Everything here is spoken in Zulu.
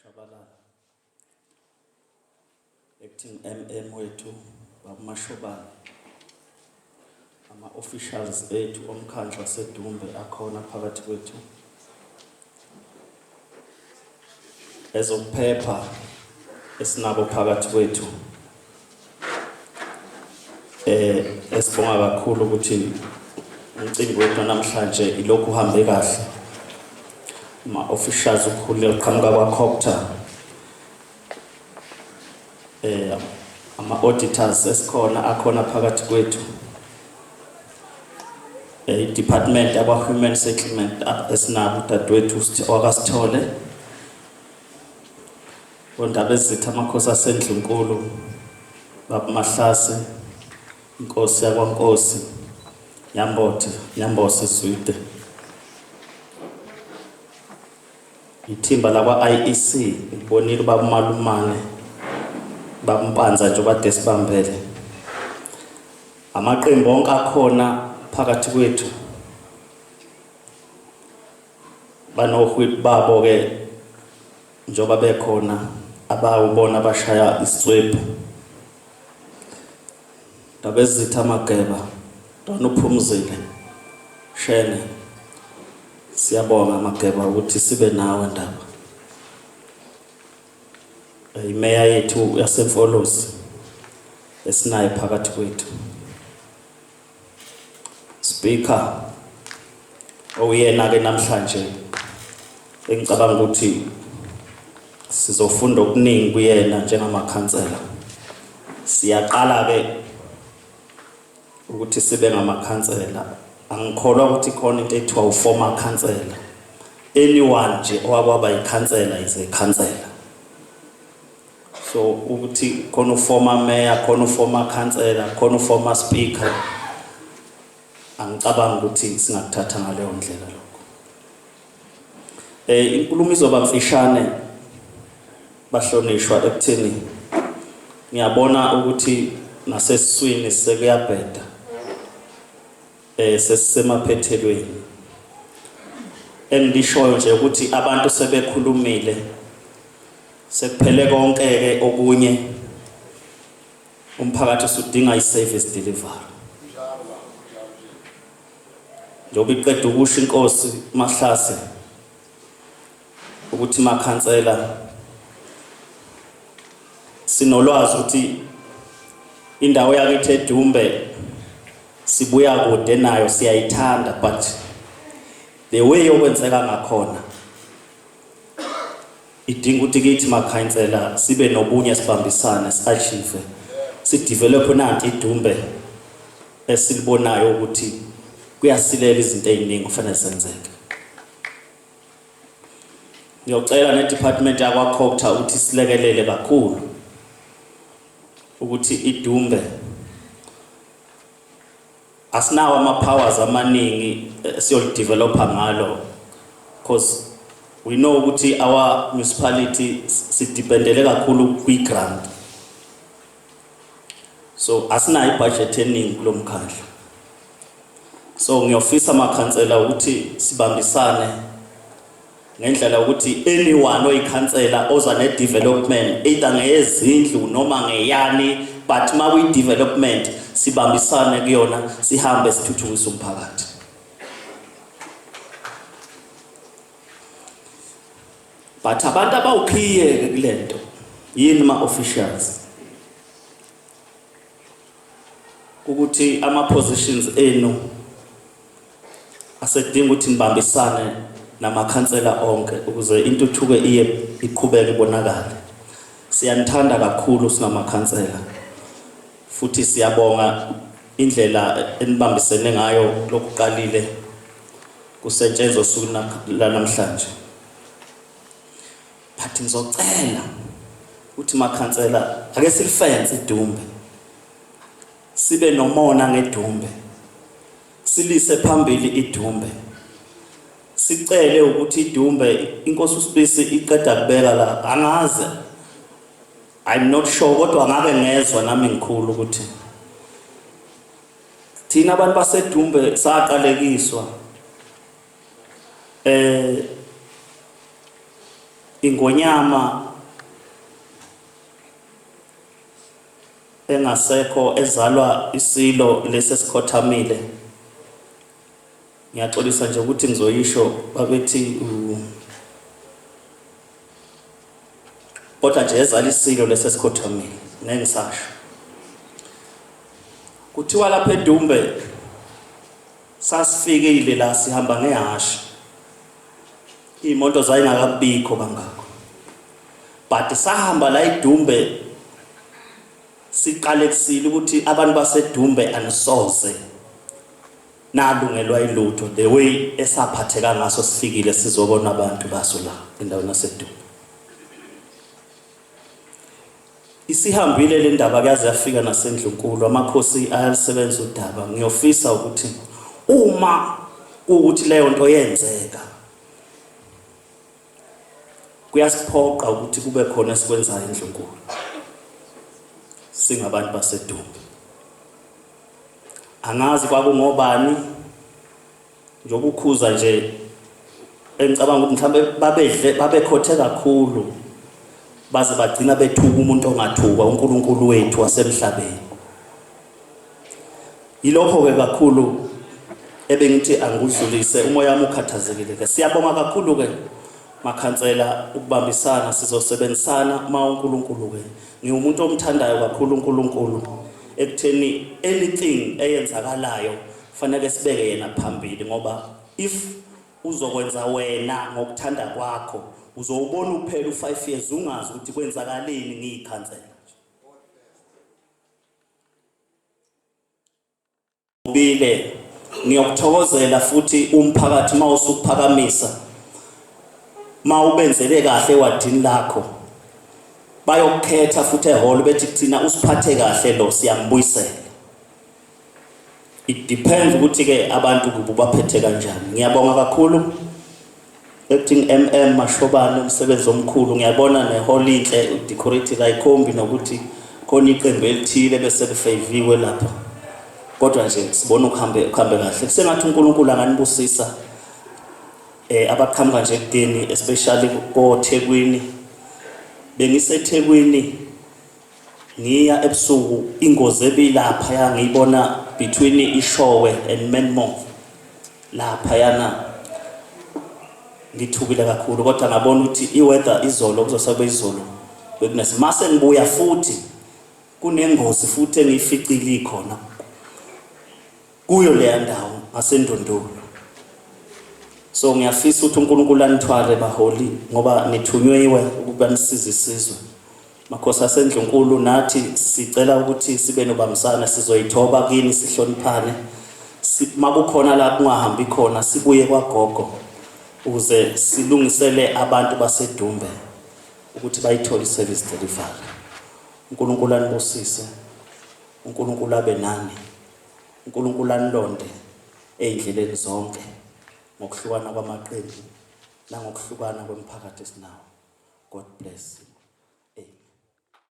Shabalala. Acting MM wethu Baba Mashobane. Ama officials ethu omkhandlu waseDumbe akhona phakathi kwethu. Ezokuphepha esinabo phakathi kwethu. Esibonga kakhulu ukuthi umcimbi wethu namhlanje ilokhu uhambe kahle. Ama officials ukhulile uqhamuka kwaCogta. Ama auditors esikhona akhona phakathi kwethu. I-department yakwa Human Settlement esinabo udadewethu wakaSithole. Ondaba ezitha amakhosi asendlunkulu Baba Mahlase, inkosi yakwaNkosi Nyambothe, Nyambose Zwide. Ithimba lakwa IEC ngibonile ubaba Malumane, baba Mpanza nje obade sibambele. Amaqembu onke akhona phakathi kwethu banohwip babo ke njoba bekhona abawubona abashaya isicwebhu. Ndabezitha Mageba, Ntwana uphumzile Shenge, siyabonga Mageba ukuthi sibe nawe ndaba. Imeya yethu yaseMfolozi esinayo phakathi kwethu. Speaker oyena ke namhlanje engicabanga ukuthi sizofunda okuningi kuyena njengamakhansela. Siyaqala ke ukuthi sibe ngamakhansela. Angikholwa ukuthi khona into ethiwa uformer khansela. Anyone nje owakwaba ikhansela is a khansela. So ukuthi khona uformer mayor, khona uformer councillor, khona uformer speaker, angicabangi ukuthi singakuthatha ngaleyo ndlela lokho. Inkulumo izoba mfishane bahlonishwa ekutheni ngiyabona ukuthi nasesiswini sekuyabheda. Sesisemaphethelweni. Engilishoyo nje ukuthi abantu sebekhulumile, sekuphele konke ke okunye, umphakathi usudinga i-service delivery. Njengoba iqeda ukusho inkosi Mahlase ukuthi makhansela sinolwazi ukuthi indawo yakithi eDumbe sibuya kude nayo, siyayithanda, but the way okwenzeka ngakhona idinga ukuthi kithi makhansela sibe nobunye, sibambisane, si-achieve, sidevelop nanti iDumbe esilibonayo ukuthi kuyasilela izinto eziningi kufanele zenzeke. Ngiyocela ne-department yakwaCogta ukuthi silekelele kakhulu ukuthi iDumbe asinawo ama-powers amaningi siyolidevelopa ngalo, because we know ukuthi our municipality sidependele kakhulu kwi-grant, so asinayo ibudget eningi kulo mkhandlu. So ngiyofisa amakhansela ukuthi sibambisane ngendlela ukuthi anyone oyikhansela oza ne-development, either ngeyezindlu noma ngeyani, but uma kuyi-development sibambisane kuyona, sihambe sithuthukise umphakathi. But abantu abawukhiye-ke kule nto yini ma-officials, ukuthi ama-positions enu asedinga ukuthi nibambisane namakhansela onke ukuze intuthuko iye iqhubeke ibonakale. Siyanithanda kakhulu singamakhansela, futhi siyabonga indlela enibambisene ngayo lokuqalile kusetshenzwa usuku lanamhlanje. But ngizocela ukuthi makhansela ake silifense iDumbe, sibe nomona ngeDumbe, silise phambili iDumbe, sicele ukuthi iDumbe inkosi uSibisi iqeda kubeka la, angaze, I'm not sure, kodwa ngake ngezwa nami ngikhulu ukuthi thina abantu baseDumbe saqalekiswa. Ingonyama engasekho ezalwa isilo lesi esikhothamile, ngiyaxolisa nje ukuthi ngizoyisho, babethi kodwa nje ezala isilo lesi esikhothamile, ngeke ngisasho. Kuthiwa lapha eDumbe sasifikile la sihamba ngehhashi, iy'moto zayingakabikho kangako, but sahamba la eDumbe siqalekisile ukuthi abantu baseDumbe anisoze nalungelwa ilutho, the way esaphatheka ngaso sifikile sizobona abantu baso la endaweni yaseDumbe. Isihambile le ndaba kuyaze yafika nasendlunkulu, amakhosi ayalisebenza udaba. Ngiyofisa ukuthi uma kuwukuthi leyo nto yenzeka, kuyasiphoqa ukuthi kube khona esikwenzayo endlunkulu singabantu baseDumbe. Angazi kwakungobani, njengoba ukhuza nje engicabanga ukuthi mhlawumbe babedle babekhothe kakhulu baze bagcina bethuka umuntu ongathukwa uNkulunkulu wethu wasemhlabeni. Yilokho-ke kakhulu ebengithi angikudlulise, umoya wami ukhathazekile ke. Siyabonga kakhulu ke makhansela ukubambisana, sizosebenzisana uma uNkulunkulu ke. Ngiwumuntu omthandayo kakhulu uNkulunkulu ekutheni anything eyenzakalayo fanele sibeke yena phambili, ngoba if uzokwenza wena ngokuthanda kwakho uzowubona uphela u5 years ungazi ukuthi kwenzakaleni ngiyikhansela. Bile ngiyokuthokozela futhi umphakathi mawusuphakamisa, mawubenzele kahle ewadini lakho, bayokukhetha futhi ehall bethi kuthina usiphathe kahle lo, siyambuyisela. It depends ukuthi ke abantu kubo baphethe kanjani. Ngiyabonga kakhulu acting MM Mashobane, umsebenzi omkhulu. Ngiyabona nehall inhle, udecorated, ayikhombi nokuthi khona iqembu elithile bese lifeviwe lapha, kodwa nje sibona ukuhambe ukuhambe kahle. Kusengathi uNkulunkulu anganibusisa abaqhamuka nje ekudeni, especially koThekwini. BengiseThekwini ngiya ebusuku, ingozi ebilapha ya ngiyibona between iShowe and Menmore lapha yana, ngithukile kakhulu, kodwa ngabona ukuthi iweather izolo kuzosabe izolo bekunesi. Mase ngibuya futhi kunengozi futhi engiyificile ikhona kuyo leya ndawo ngaseNdondolo. So ngiyafisa ukuthi uNkulunkulu anithwale baholi, ngoba nithunywewe ukuba nisize isizwe. Makhosi asendlunkulu, nathi sicela ukuthi sibe nobambisana, sizoyithoba kini, sihloniphane. Makukhona la kungahambi khona, sibuye kwagogo ukuze silungisele abantu baseDumbe ukuthi bayithole i-service delivery. uNkulunkulu anibusise, uNkulunkulu abe nani, uNkulunkulu anilonde ey'ndleleni zonke ngokuhlukana kwamaqembu nangokuhlukana kwemiphakathi esinawo. God bless.